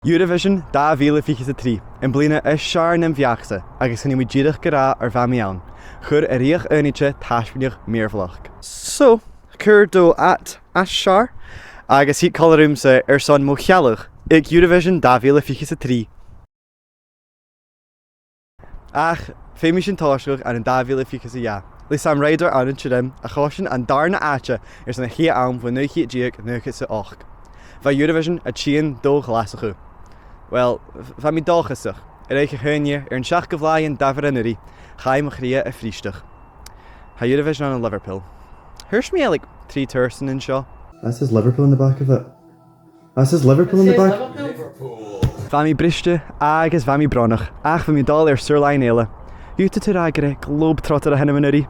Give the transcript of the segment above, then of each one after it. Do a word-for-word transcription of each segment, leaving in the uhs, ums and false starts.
Eurovision dà mhìle fichead 's a trì, am bliadhna as fheàrr nam bheachd-sa, agus chan eil mi dìreach ag ràdh gur e a bha mi ann. Chuir an Rìoghachd Aonaichte taisbeanadh mìorbhaileach. So, cuiridh mi ait as fheàrr, agus thig còmhla riumsa airson mo shealladh aig Eurovision dà mhìle fichead 's a trì. Ach, feumaidh sinn tòiseachadh ann an dà mhìle fichead 's a dhà, le Sam Ryder ann an Turin, a choisinn an dàrna àite airson a' chiad àm bho naoi ceud deug naochad 's a h-ochd. Bha Eurovision a' tighinn do Ghlaschu. Well, bha mi dòchasach. Air oidhche Haoine, air an seachdamh latha dhen Dàmhair an-uiridh, chaidh mo chridhe a bhriseadh. Tha Eurovision ann an Liverpool. Thuirt mi e, like, trì tursan an seo. That says Liverpool on the back of it. That says Liverpool on the back. Bha mi briste agus bha mi brònach, ach bha mi a' dol air saor-làithean eile. Dh'fhaodadh tu ràdh gur e Globetrotter a th' annam an-uiridh.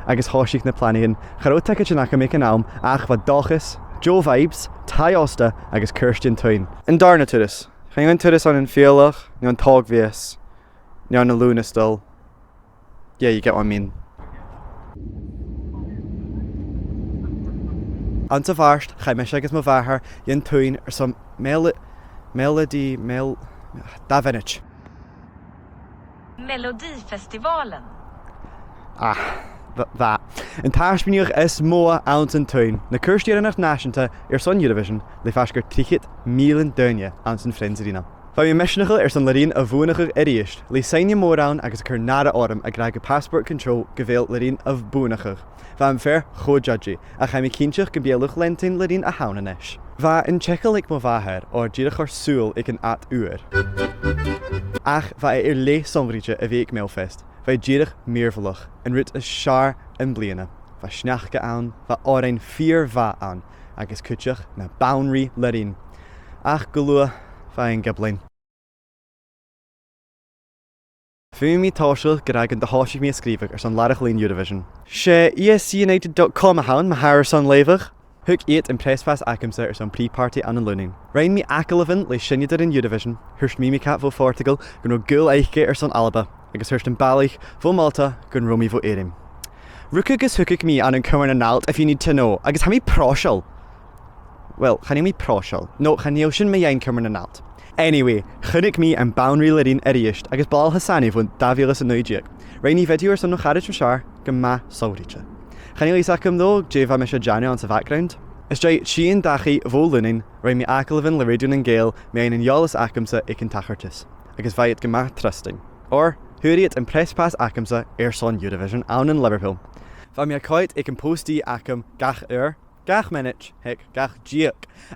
Agus thòisich na planaichean. Cha robh tiogaidean agam aig an àm, ach bha dòchas, deagh vibes, taigh-òsta agus cùrsa-teagaisg. An dàrna turas. Chan eil an turas ann am Fialach, no an t-Ògmhios, no ann an Lùnastal. Yeah, you get what I mean. Anns a' Mhàrt, chaidh mise agus mo mhàthair dhan Tuin airson Mel-, Melody, Mel-, dà mhionaid. Melodifestivalen. Ah, th-, that. An taisbeanadh as motha anns an Tuin, na cùrsa-deireannach nàiseanta airson Eurovision, le faisg air trithead mìle duine anns an Friends Arena. Bha mi misneachail airson Lorraine a bhuannachadh a-rithist, le soidhne mòr ann agus a' cur nàire orm ag ràdh gu passport control gu bheil Lorraine a' buannachadh. Bha am fear cho dodgy, ach tha mi cinnteach gum bi e luchd-leantainn Lorraine a th' ann a-nis. Bha an t-eagal aig mo mhàthair oir dìreach air sùil aig an fhad uair. Ach bha e air leth sònraichte a bhith aig Melfest. Bha e dìreach mìorbhaileach, an rud as fheàrr am bliadhna. Bha sneachda ann, bha òrain fìor mhath ann, agus cuideachd na Banrigh Lorraine. Ach gu luath, bha e an Giblean. Feumaidh mi tòiseachadh gu robh agam gun do thòisich mi a' sgrìobhadh airson làrach-lìn Eurovision. 'S e E S C United dot com a th' ann, ma tha thu airson leughadh. Thug iad am press pass agamsa airson pre-party ann an Lunnainn. Rinn mi agallamhan le seinneadairean Eurovision, thuirt Mimica bho Phortugal gun robh gaol aice airson Alba, agus thuirt am balaich bho Mhalta gun robh mi bho Èirinn. Rugadh agus thogadh mi ann an Cumann na nAllt, if you need to know, agus tha mi pròiseil. Well, chan eil mi pròiseil. No, chan eil sin mu dheidhinn Cumann na nAllt. Anyway, chunnaic mi am Banrigh Lorraine a-rithist agus Bilal Hassani bho dhà mhìle 's a naoi deug. Rinn i video airson mo charaid as fheàrr, gu math sònraichte. Chan eil fhios agam, though, dè bha mise a' dèanamh anns a' bhackground. Às dèidh tighinn dhachaigh bho Lunnainn, rinn mi agallamhan le Rèidio nan Gàidheal mu dheidhinn an eòlas agamsa aig an tachartas, agus bha iad gu math trusting. Oir, fhuair iad am press pass agamsa airson Eurovision ann an Liverpool. Bha mi a' coimhead aig am post-d agam gach uair, gach mionaid, heck, gach deuchainn.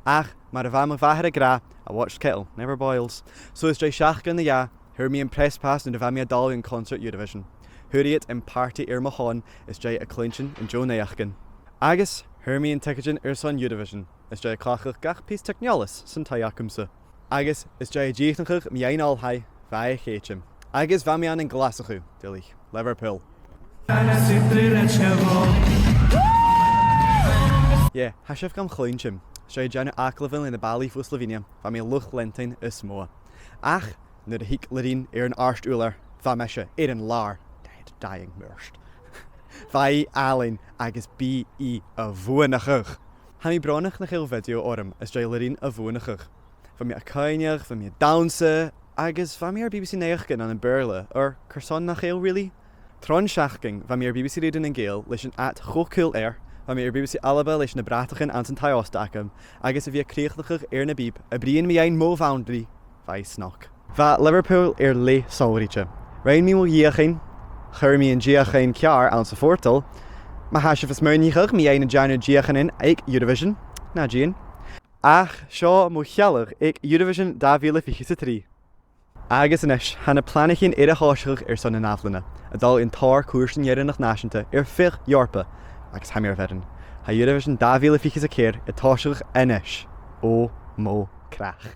Ach, mar a bha mo mhàthair ag ràdh, "A watched kettle never boils." So às dèidh seachdain no dhà, fhuair mi am press pass nuair a bha mi a' dol dhan concert Eurovision. Fhuair iad am party air mo shon às dèidh a' cluinntinn an deagh naidheachdan. Agus fhuair mi an tiogaidean airson Eurovision às dèidh cleachdadh gach pìos teicneòlais san taigh agamsa. Agus às dèidh dìochuimhneachadh mu dheidhinn oilthigh, bha e a' coimhead orm. Agus bha mi ann an Glaschu, duilich, Liverpool. Yeah, tha sibh gam chluinntinn. Às dèidh dèanamh agallamhan le na balaich bho Slovenia, bha mi luchd-leantainn as motha. Ach, nuair a thig Lorraine air an àrd-ùrlar, bha mise air an làr, dead, dying, murt. Bha i àlainn agus bidh i a' bhuannachadh. Tha mi brònach nach eil video orm às dèidh Lorraine a bhuannachadh. Bha mi a' caoineadh, bha mi a' dannsa, agus bha mi air B B C Naidheachdan ann am Beurla, oir carson nach eil, really? Tron t-seachdain, bha mi air B B C Rèidio nan Gàidheal leis an ad cho cool air, bha mi air B B C Alba leis na brataichean anns an taigh-òsta agam, agus a bhith a' crìochnachadh air na bìob, a' bruidhinn mu dheidhinn mo bhanrigh, bha i snog. Bha Liverpool air leth sònraichte. Rinn mi mo dheuchainn, chuir mi an deuchainn ceàrr anns a' phortal. Ma tha sibh a' smaoineachadh mu dheidhinn an dèanamh deuchainnean aig Eurovision, na dèan. Ach seo mo shealladh aig Eurovision dà mhìle fichead 's a trì. Agus a-nis, tha na planaichean air a thòiseachadh airson an ath-bhliadhna, a' dol an tòir chùrsan deireannach nàiseanta air feadh Eòrpa, agus tha mi air bhioran. Tha Eurovision dà mhìle fichead 's a ceithir a' tòiseachadh a-nis. Ò mo chreach.